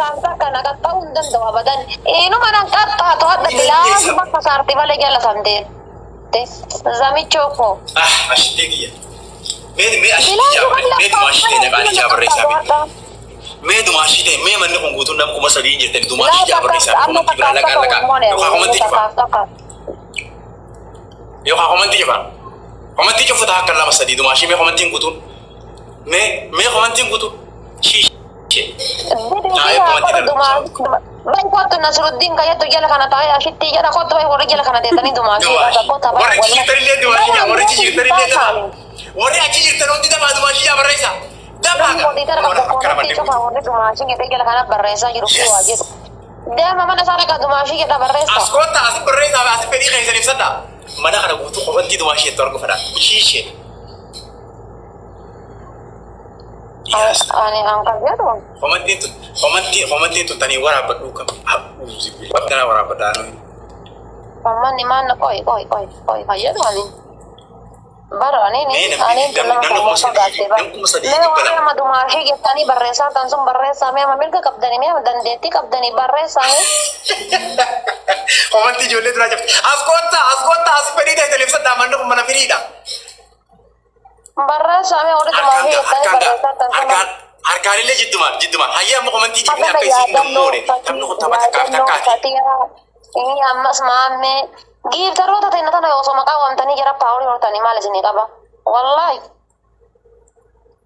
Takkaaf takka na qaxxa'uu hin danda'u abadan. Inuma nan qaxxaatu hadha bilaas bakka saarti malee jala samteette. Zamichoo koo. Ah, ashittee kiyya. Mee mee ashittee jaa mee dumaashitee naqaan ijaa barreessaa mee. Mee dumaashitee mee manni kun guutuun nama 3000 jirtani dumaashii jaa barreessaa komantii biraa laqaa laqaa yookaan komantii cufaa. Yookaan komantii cufaa. Komantii cufu ta'a akka 2 3 dumaashii mee komantiin guutuun. Mee mee komantiin guutuun. Shiishee. Taa'ee komantii darbu. Bai kottu Nasruddin kayyattu jala kana taa'ee ashitti jala kottu bai warri jala kana teessanii dumaashii kottu Warri achi jirtanillee dumaashii jaa warri achi jirtanillee dabaa. Warri achi jirtan hundi dabaa dumaashii jaa barreessaa. Dabaa gaa. Warri dumaashii jedhee jala kana barreessaa jiru fi waa jedhu. Deema mana isaa dhaqaa dumaashii jedha barreessa. As kottaa as barreessaa as fedhii keessan ibsadhaa. Mana kana guutuu komantii dumaashii jettu argu fedha. Shiishee. Ani an kan jedhu. Komantiin tun komantii komantiin tun tanii waraabbadhu kam akkana waraabbadhaa nuyi. Uummanni maal qoy qoy qoy qoy kan jedhu ani. Bara ani Mee ani namni nama namni kan 3000 fagaatte bara. namni 3000 Mee dhibba warri lama. amma dumaashii jettanii barreessaa tan sun barreessaa mee amma mirga qabdanii mee amma dandeettii qabdanii barreessaa mee. Komantii ijoollee duraa jirti. As kottaa as kottaa as fedhii ta'e ibsadhaa manni kun mana firiidha. Barreessaa mee warri Harkaan dumaashii gaa jettanii harkaan gaa barreessaa tan sun. harkaan harkaanillee jiddumaan jiddumaan hayyee amma komantii jibni Akkana akka isiin yaadannoo gammoone taphni kun tapha takkaaf yaadannoo takkaati. fatiyaa inni ammas maammee giiftaroota ta'e tana osoo maqaa waamtanii jara paawurii hortanii maal isinii qaba? Wallaahi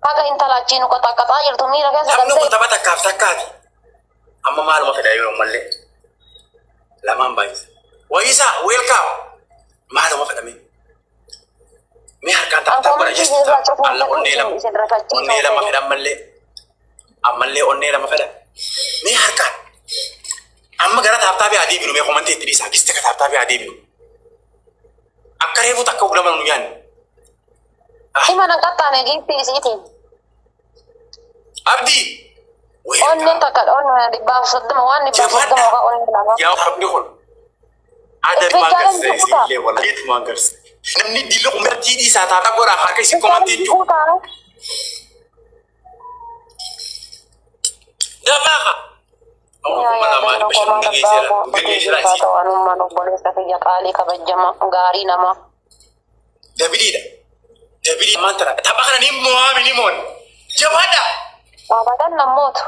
haga intala achiin nu qaxaqqaxaa jirtu miira keessa Taphni kun galtee tapha takkaaf takkaati. Amma maaluma fedha yeroo ammallee lamaan baay'isa. Wayisaa weelkaam maaluma fedhame. Mee harkaan taphatan bara komantii jestu keessaa cufuun alla onnee lama isin rafachiisuu onnee lama fedhe. fedhan mallee ammallee onnee lama fedhan. Mee harkaan amma gara taaptaa fi adii binu mee komantii itti dhiisaa giste ka taaptaa fi adii binu. Akka reefu takka lama nu nyaanne. Hima nan qaxxaane giiftii isiitiin. Abdii Onneen weelkaam takka onnee 130 waan 130 jabaadha. yookaan onnee lama. Yaa taphni kun adadumaan Ispeeshaalaan garsiisa cufutaa. isinillee wallahi garsiisa. Namni dilli qumartii dhiisaa taaptaa godhaa harka isin Ispeeshaalaan komantii jechuudha. cufutaa. Dafaa Yaa kuma lamaa yaadannoo dhibba shan komaan hunda abbaa geesseera. koo Hunda hojii geesseera ulfaata isii. waanummaan obboleessa kiyya qaalii kabajama gaarii namaa. Dabiliidha. Dabilii ammaan tana. Tapha kana ni mo'ame ni mo'an. Jabaadha. Abadan namoota.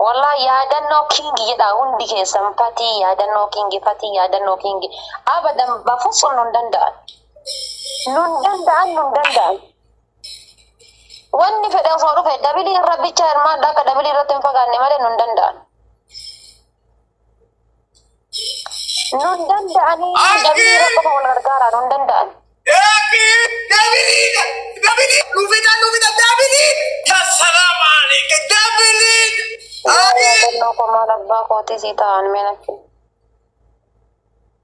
Wallahi yaadannoo kingi jedha hundi keessan fatii yaadannoo kingi fatii yaadannoo kingi. Abadan bafusun nun danda'an. Nun danda'an nun danda'an. Wanni fedhe osoo dhufe dabilii irra bicha hirmaadha akka dabilii irratti hin fagaanne malee nun danda'an. Nun danda'anii dabilii irra qofa wal gargaaraa nun danda'an. Dabiliidha. Dabilii. Nuufidha nuufidha dabiliin. Yaa salaam aleeka dabiliin. Yaadannoo komaan abbaa kootii sii ta'an meenachi.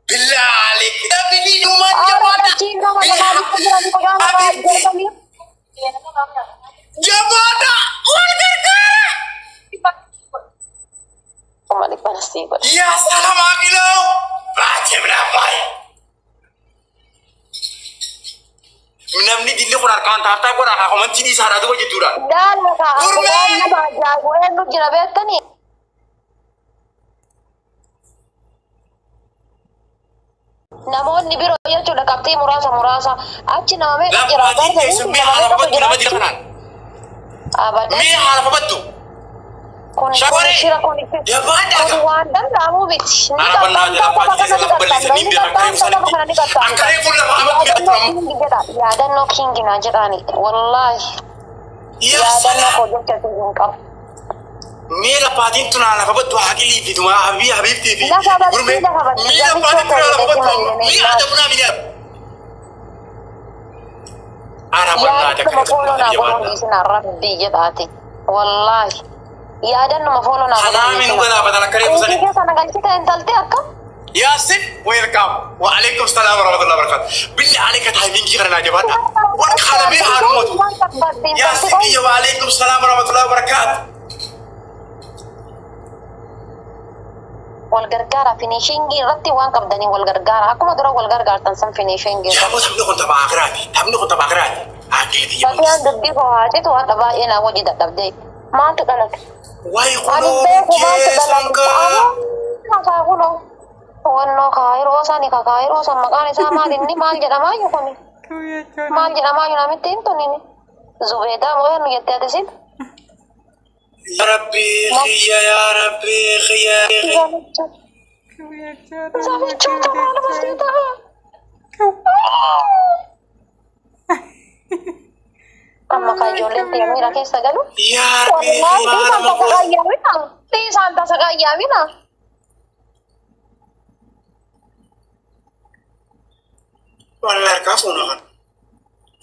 Billaa aleeka dabilii numaan Aara jabaadha. achiin nama namaa jiranii qodaa namaa Abibti. ajjeesanii. Jabaadha. Wal gargaara. 100,000 sii godha. Yaa salaam aqiloo. Baatee biraa baay'ee. Namni dilli kun harkaan taaptaa godhaa haa komantii dhiisaadhaa duba jechuudha. Daala kaa Gurmee! waan nama ajaa'ibu eenyu jira beektanii? Namoonni biroo jechuudha qabxii muraasa muraasa achi nama meeqa jira Lammaatiin garba teessu hundi mee nama haala meeqatu fabattu jira nama dila achi? kanaan. Abadan Mee haala fabattu. kun kun Shakoree! shira kun Jabaadhaa kun gaa. waan danda'amu miti. Ni Haala bannaa qaxxaamtaa jala qofa faatii kana keessa ni lafa balleessa qaxxaamta niin ni beekan akka reefu qaxxaamta qofa sanitti. kana ni qaxxaamta. Akka reefu lafa amatti Yaadannoo miidhagfamu. kingi jedha yaadannoo kingi naa jedhaani wallaahi Yaa yaadannoo salaam. koo jecha siin qabu. Mee laffaatiin tun haala fabattu haaqilii fi dumaa habii habiibtii fi Lafa battii gurmee. lafa battii Mee gamicha laffaatiin tun koo haala jedhee fabattu himannee mee maal. adabunaa miidhaa. Haala bannaa akka Yaadannuma reefu fooloo naa godhuun jabaadhaa. dhiisina rabbii jedhaati. Wallaahi. Yaadannuma fooloo naa godhuun Kanaami nu dhiisina. galaafatan akka reefu Kunkii sanitti. keessa na galchite intalti akka? Yaasin welcome. Wa alaikum salam wa rahmatullahi wa barakatuh. Billi alayka timingii kana naa jabaadha. Warqa kana mee haa dhumatu. Waan tabbatti intalti Yaasin qoy. kiyya wa alaikum salam wa rahmatullahi wa barakatuh. Wal gargaara finishingii irratti waan qabdanii wal gargaara. Akkuma dura wal gargaartan san finishingii Yaa irratti. boo taphni kun tapha akiraati. Taphni kun tapha akiraati. Aqilii tiyya Fatiyaan mangis. dubbii koo haa citu hadha baay'ee naa wajji dadhabdee. Maaltu dhalate? Wayi Ani kunoo beeku maaltu jeesan dhalate? kaa. Makaa kunoo. Wannoo kaayiroo sani ka kaayiroo san maqaan isaa maal inni maal jedhamaa jiru kuni? Maal jedhamaa jiru namitti hin tunini? Zubeedaa moo eenyu jettee ati sin? Yaa Rabbi xiyya yaa Rabbi xiyya. Zamichoota maaluma sii ta'a? Amma ka ijoolleen tiyya miira keessa galu. Yaa Rabbi Wallahi dhiisaan maaluma tasa godhe. qayyaamina. Dhiisaan tasa qayyaamina. Wallahi harkaa fuuna kan.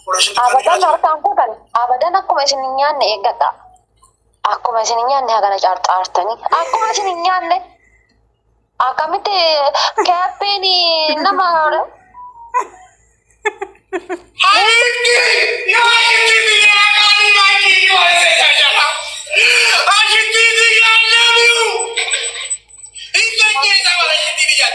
Kudha shan xiqqaan Abadan jiraatu. harkaan fuutan. Abadan akkuma isin hin nyaanne eeggadha. Akkuma isin hin nyaanne hagana caarxaartanii. Akkuma isin hin nyaanne. Akkamitti keeppiin nama Habibti! Yaa Ashitti biyya qaali maakii waa isa jala. Ashitti biyya love you. Hin dandeessaa bara ashitti biyya.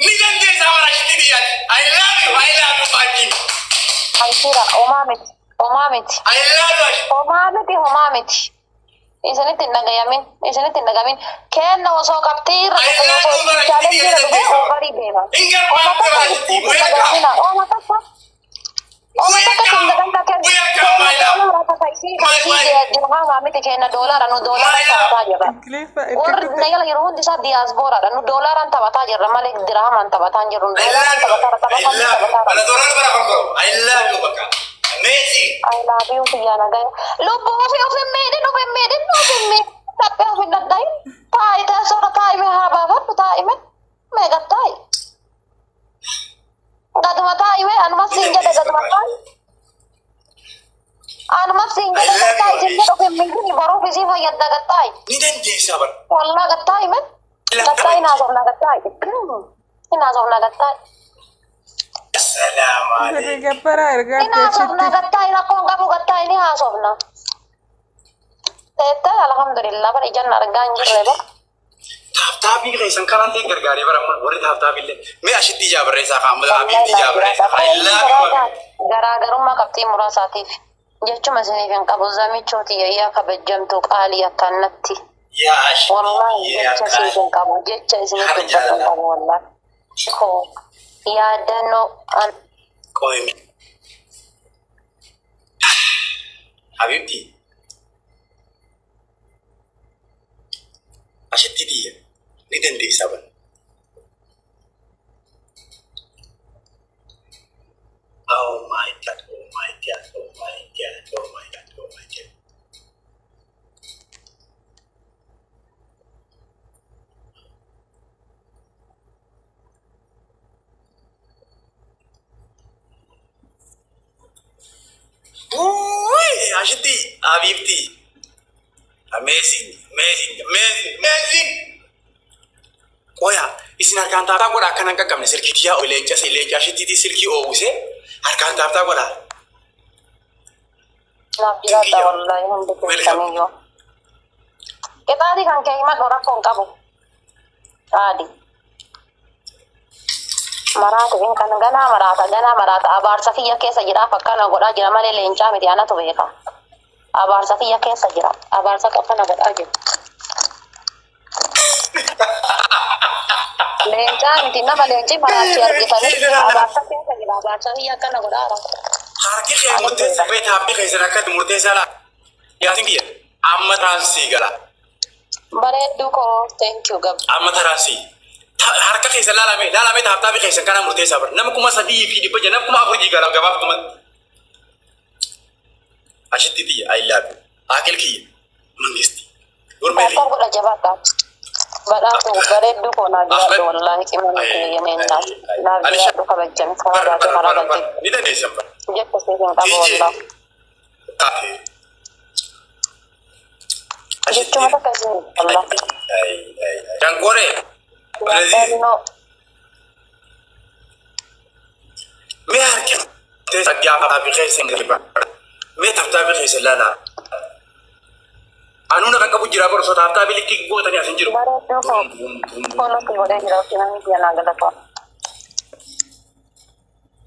Ni dandeessaa bara ashitti biyya. I love you, I love you maakii. Alfiira homaa miti. Homaa miti. I love you ashitti. Homaa miti homaa miti. Isinitti hin dhagayamin. Isinitti hin dhagamin. Kenna osoo qabxii irra I dhufe love osoo you bara ashitti chaalenjii biyya irra dhufe dandeessaa. ofarii deema. Hin Oma garbaatu takka bara ashitti. isinitti hin Welcome. dhagahamina. Oma takka. Oma takka Welcome. hin dhagamta kenna. Welcome my Kenna love. doolaara takka isii My isii wife. dirhamaa miti kenna doolaara nu My doolaaraan love. taphataa jirra. Warri nagala yeroo hundi isaa diyaaspooraadha. Nu doolaaraan taphataa jirra malee dirhamaan taphataa hin jirru. I Doolaaraan love you. taphataa I taphataa love you. taphataa. Ana doolaara bara kan I love you bakka. Amazing. I love you kiyyaa nagaya. Lubbuu ofii of hin miidhin of hin miidhin of hin miidhin. Dhaphee of hin dadhahin. Taa'i teessoorra taa'i mee haa baafadhu taa'i mee. Meeqa taa'i. Gaduma taa'i mee anumas Ni siin jedhe dandeessa gaduma bakka. taa'i. Anumas siin I jedhe love gattaa'i you siin jedhe of hin miidhin boruuf isii fayyadda gattaa'i. Ni dandeessa bara. Wallaa gattaa'i mee. Gattaa'i naasofna gattaa'i. Naasofna gattaa'i. Assalaamu alaikum. Ni haasofna gattaa'i rakkoon qabu gattaa'i ni haasofna. Teettee alhamdulillah bara ijaan argaa hin jirre bara. Taaptaabii keessan kanallee gargaaree bara warri taaptaabiillee. Mee ashitti ijaa barreessaa kaa amma habiibti ijaa barreessaa. I love you habiibti. Garaagarummaa qabxii muraasaatiif jechuma isiniif hin qabu zamichooti yaa kabajamtu qaalii akkanatti. Yaa ashitti Wallahi yaa jecha siif hin qabu jecha isiniif Har dubbatu hin jaalala. qabu wallahi. Koo yaadannoo an Qoymi. Habiibti. Ashitti tiyya. Ni dandeessa bara. Oh my God, oh my God, oh my God, oh my God, oh my God. Uy, ashitti, habibti. Amazing, amazing, amazing, amazing. Qoya, isin harkaan taaptaa godha akkana hin qaqqabne silkii tiyyaa leenca leenca ashittiitii silkii oowwise harkaan taaptaa godha. Naaf jiraadha wallahi hundi keessaniyyuu. Qixaatii kan kee himadhu rakkoo hin qabu. Qaadi. Maraatu in kan ganaa maraata ganaa maraata abaarsa kiyya keessa jira akkana godhaa jira malee leencaa miti anatu beeka. Abaarsa kiyya keessa jira abaarsa akkana godhaa jira. Leencaa miti nama leenci maraatti argitanii abaarsa keessa jira abaarsa kiyya akkana godhaa jira. Harki kee murteessaa bee taapbii keessan akkatti murteessaa laa. Yaasin kiyya amma taraansii gala. Bareedduu koo thank you gab. Amma taraansii. Harka keessan laalame laalame taaptaabii keessan kana murteessaa bara. Nama 3600 nama 4000 gala gabaaf kuma. Ashitti tiyya I love you. Akil kiyya mangisti. Gurmee Akkam godha jabaadha. Badhaatu bareedduu koo naa jiraadhu wallaahi qimanii kiyya yemeen naaf naaf jiraadhu kabajjami karaa baatee karaa galtee. Ni dandeessan bara. Jecha siif hin qabu wallaahi. Taate. Jechuma takka isin wallaahi. Dangooree. Yaadannoo Mee harki taaptaabii keessan gadi mee taaptaabii keessan laalaa. Anuun akka qabu jira bara osoo taaptaabii likkii gootanii as hin jiru. Bareedduu koo follow si godhee jira namni kiyya naa galatoon.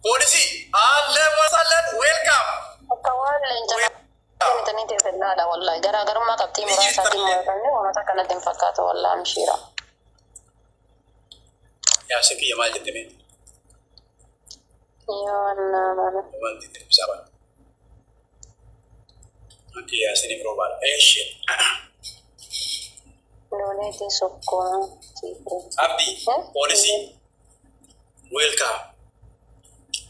Poolisii ahlan wa sahlan welcome. Akka waan leenca Kennitanii teeffallaadha wallahi. Garaagarummaa qabxii Ni muraasaatiin jirta. mo'atamne waan akkanatti hin fakkaatu wallahi amshiira. Yaasin kiyya maal jette mee? Yoo nama. Wanti itti ibsaa bara. Wanti Yaasiniif roobaadha. Eeshi. Looleetii sokkoon siifee. Abdii, poolisii, weelkaa.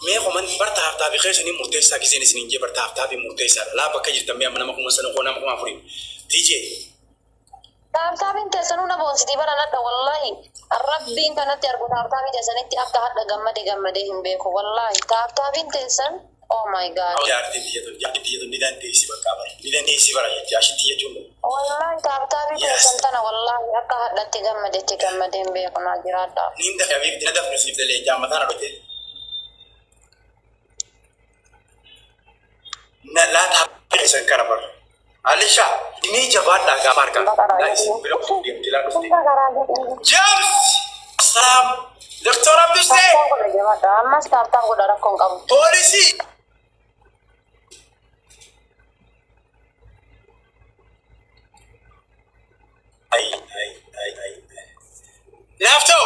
Mee koman barta haftaafi keessanii murteessaa giseen isiniin jee barta haftaafi murteessaadha. Laa bakka jirtan mee amma nama 5,000 koo nama 4,000. DJ. Taabtaabiin teessanuu na boonsitii bara nadha wallahi. Rabbiin kanatti argu taabtaabii teessanitti akka hadha gammade gammadee hin beeku wallahi. Taabtaabiin teessan oh my god. Jaartiin biyya tun jaartiin biyya tun ni dandeessi bakka bara. Ni dandeessi bara jetti ashitti jechuun. Wallahi taabtaabii Yes. teessan tana wallahi akka hadhatti gammadetti gammadee hin beeku naa jiraadha. Niin dafe abiif na dafne siif dalee jaamataan adhote. Na laa taabtaabii keessan kana bara. Alisha ni jabaadhaa gaafa harkaa. Laa isin bira deemti laa dhufte. James! Salaam! Doktor Abdusee! Taabtaan godha jabaadha. Ammas taabtaan godha rakkoon qabu. Poolisii! Ay, ay, ay, ay. Laaftoo!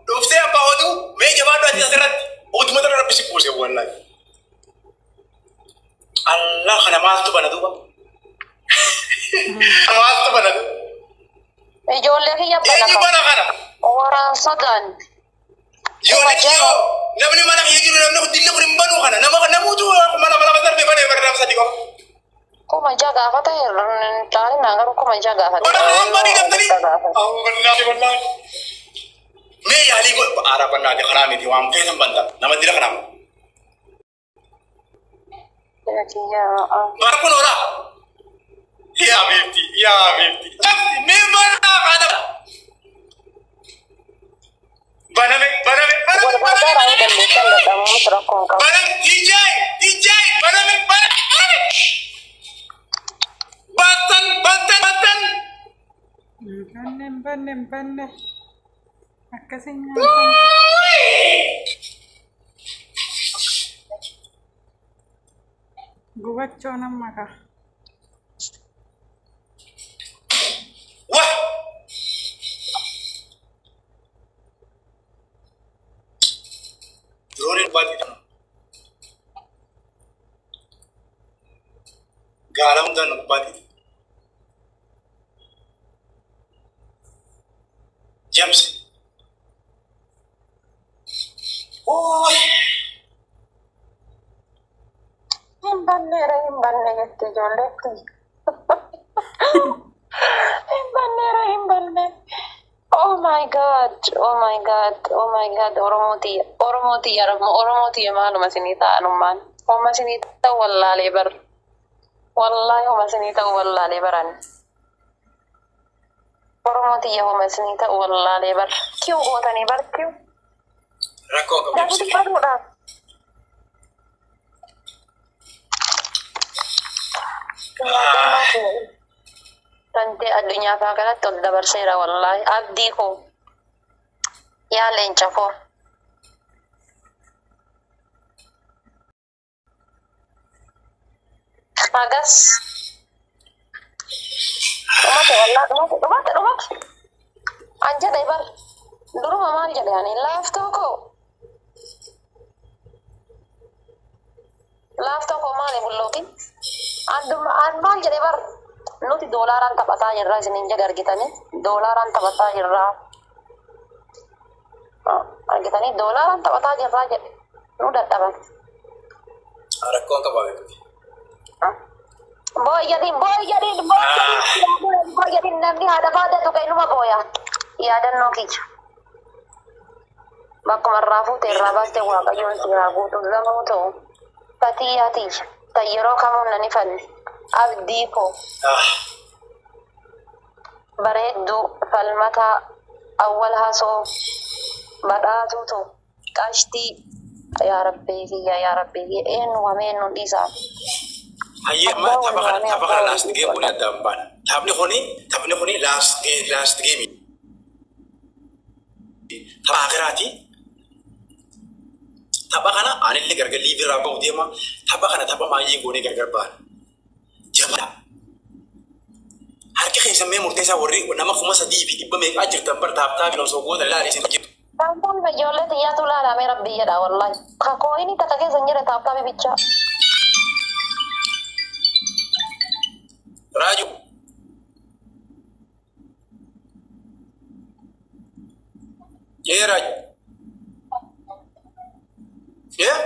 Dhuftee abbaa oduu mee jabaadhu ati asirratti. Oduma tana rabbi si kuuse wallaahi. Allah kana maaltu bana duuba? Maaltu bana duuba? Ijoollee kiyya Eenyu bana bana kana? Waraan sodaan. Yoo yoo namni mana kiyya jiru namni dilli kun hin banu kana nama namuutu mana mana darbe banee bara namsa qofa. 6,000 gaafata caalina garuu 6,000 gaafata. Mana mana banii dabtanii. Wallaahi wallaahi. Mee yaalii godhu aaraa bannaati karaa miti waan feetan banta nama dila kanaa. Bara kun horaa. Yaa beekti yaa beekti. Mee mana kana. Baname baname baname Wal gargaaraa baname. yoo dandeessan dadhabamus rakkoon qabu. Baname DJ DJ baname baname. Bantan bantan bantan. Hin banne hin banne hin banne. Akkasin nyaatan. Gubachoo nama ka. Wah. Drooniin baadii Gaala hundaan baadii. James. Oh. Hin banneera hin banne jette ijoolleetti. Hin banneera hin banne. Oh my god, oh my god, oh my god, Oromoo tiyya, Oromoo tiyya, Oromoo tiyya maaluma isinii ta'anummaan. Homa isinii ta'u wallaalee bar. Wallaahi homa isinii ta'u wallaalee baran. Oromoo tiyya homa isinii ta'u wallaalee bar. Kiw gootanii bar kiw. Rakkoo qabu Daakuu James. baruudhaaf. Tantee addunyaa faa kanatti ol dabarseera wallaahi abdii koo yaa leenca koo. Agas dhumate wallaahi dhumate dhumate dhumate. An jedhe bar duruma maal jedhe ani laaftoo koo laaftoo koo maali bullookin adduma an maal jedhe bar nuti doolaaraan taphataa jirra isiniin jedhe argitanii doolaaraan taphataa jirra argitanii doolaaraan taphataa jirraa jedhe nu dadhaban. Rakkoon qaba beekuti. Booyyadiin booyyadiin booyyadiin booyyadiin namni haadha baadatu kan inuma booya yaadannoo kiyya. Bakkuma irraa fuute irraa baaste waaqayyoon si haa guutu zamuu ta'u tatiyyaa tiyya tan yeroo kamuu nan ifanne abdii koo bareedduu falmataa awwal hasoo badhaatuu ta'u qashtii yaa rabbii kiyya yaa rabbii kiyya eenyu waamee eenyu dhiisaa. Hayyee amma tapha kana last game kuni addaan baana. Taphni kuni last game. Tapha akiraati. Tapha kana anillee gargar liivirraa bahu deema. Tapha kana tapha maayii goonee gargar baana. Jabaa. Harki keessan mee murteessaa warri nama 3,100 meeqaa jirtan bar taaptaa fi osoo goota ilaalee isin jirtu. Taaptaan ijoollee xiyyaatu ilaalamee rabbi jedha wallahi. Kakooyini takka keessa hin jire taaptaa bichaa. Raaju. Jee Raaju. Jee.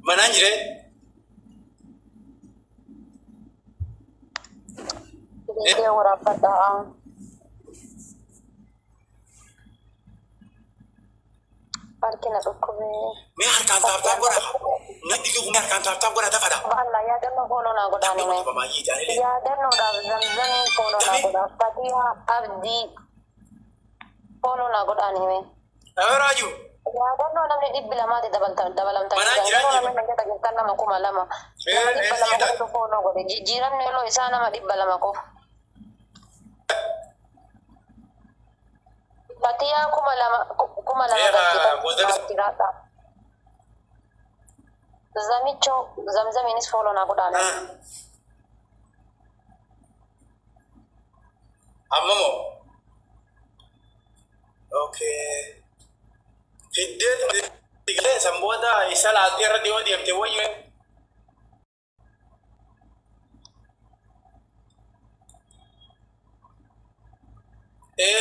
Manaan jiree. Viidiyoo waraabbadha. Harki na dhukkubee. Mee harkaan taaptaa godha. Natti dhugu mee harkaan taaptaa godha dafadha. Baala yaadannoo foonoo naa godhaani mee. Yaadannoodhaaf zamzamiin foonoo naa godhaa. Fatihaa Abdii foonoo naa godhaani mee. Raaju. Yaadannoo namni 200 dabalamtan. Manaan jiraa Yaadannoo namni manjata jirtan nama 2,000. Nama 200 qofatu foonoo godhe. Jijjiiramni yeroo isaa nama 200 qofa. Fatihaa 2,000 2,000 galchitan. Zamichoo zamzamiinis fooloo naa godhaani. Amma moo? Okay. Fiddee galee sanboota isa laaltee irra dhiyoo deemte wayyu.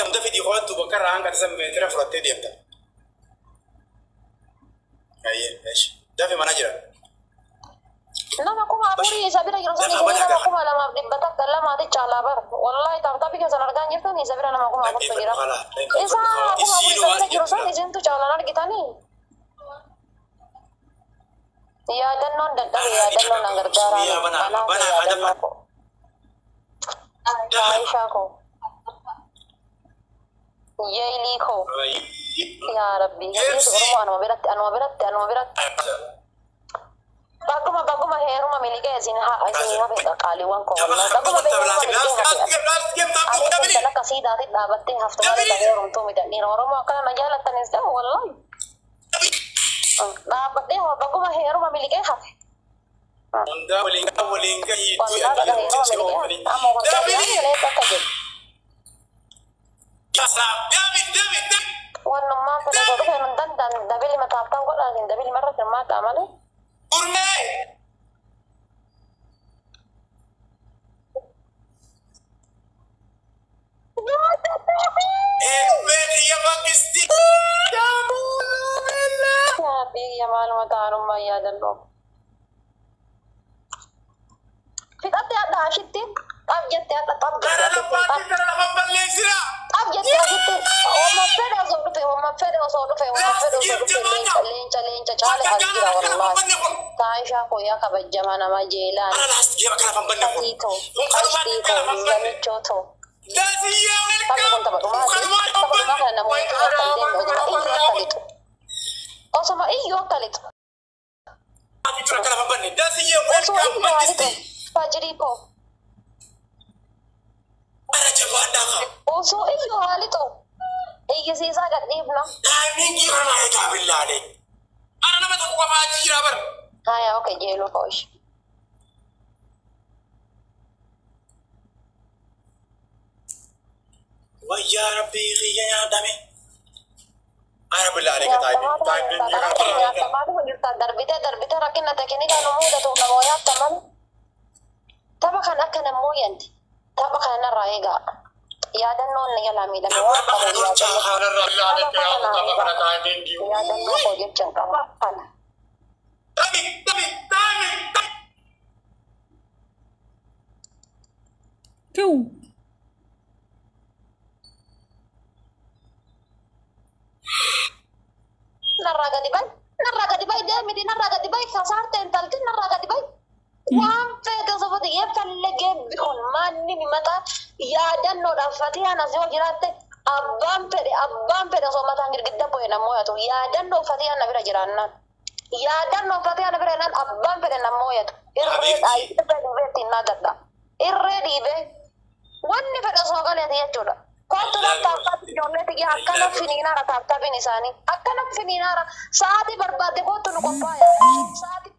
Hunda fidii qo'attu bakka irraa hanga tasan meetira fudhattee deemta. Ayyee, eesh. Dafe mana jira. Nama 4,000 isa bira jiru sun isin nama 2,102 caalaa bara. Wallahi taaptaabii keessan argaa hin jirtan isa bira nama 4,000 jira. Isa 4,000 isa bira jiru sun isintu caalaan argitanii. Yaadannoon dadhabe yaadannoon na gargaaraa. Kanaaf yaadannoo koo. Aayishaa koo. Yeelii koo. Yaa Rabbi. Oromoo anuma biratti anuma biratti anuma biratti. Baguma baguma heeruma miliqee isin haa isin hafe qaaliiwwan koo. Baguma heeruma miliqee hafe. Ani intala akkasii daatee dhaabattee haftu malee ta heerumtuu miti. Dhiira Oromoo akkana na jaalattanis ta'u wallahi. Dhaabattee baguma heeruma miliqee hafe. Hundaa waliin waliin gahii. Wallahi baga heeruma miliqee hafe. Amma waggaa malee bakka jedhu. Wannummaan fedha godhu fedhan danda'an dabili mataaftaan godhaan dabili marra hirmaadhaa malee. Biyya maaluma ta'anummaa yaadannoo. Fixatte hadha ashitti xab jette hadha xab jette xab jette ashitti ooma fedhe osoo dhufe ooma fedhe osoo dhufe ooma fedhe osoo dhufe leenca leenca leenca caale as jira wallahi. Taayishaa koo yaa kabajamaa nama jeelaan. Fatii too ashtii too zamichoo too. Taphni kun tapha dhumaati. Tapha dhumaa kana namoonni akka hin deemne osuma iyyuu akka lixu. Osuma iyyuu akka lixu. Osuma iyyuu haa lixu. Fajirii koo. Osoo iyyuu haa lixu. Iyyisiisaa gad dhiifna. Haya, okay, jeeluu koo ishee. Wayyaa rabbii kiyya nyaatame. Ara billaale ka taa'ee. Darbitee darbitee rakkina teeknikaa nu mudatu nama yaaftaman. Tapha kan akka nammoo yanti. Tapha kanarraa eegaa. Yaadannoon ni jalaa miidhame waan qabu yaadannoo koo jecha hin qabu. Kana. Kiw. Narraa gadi bahi. Narraa gadi bahi deemiti narraa gadi bahi kasaarte intalti narraa gadi bahi. Waan feete osoo fate የፈለገ ቢሆን ማንም ይመጣ yaadannoodhaaf fatiyaan as yoo jiraatte abbaan fedhe abbaan fedhe osoo mataan girgidda bu'e nammoo yaatu yaadannoo fatiyaan na bira jiraannaan yaadannoo fatiyaan na bira jiraannaan abbaan fedhe nammoo yaatu irree irree dhiibee ittiin naagadha irree dhiibee wanni fedhe osoo galeeti jechuudha. Kottu taaptaappi ijoollee xiyyaa akkana finiinaara taaptaappiin isaanii akkana finiinaara sa'aatii barbaadde kottu nu qophaa'e sa'aatii.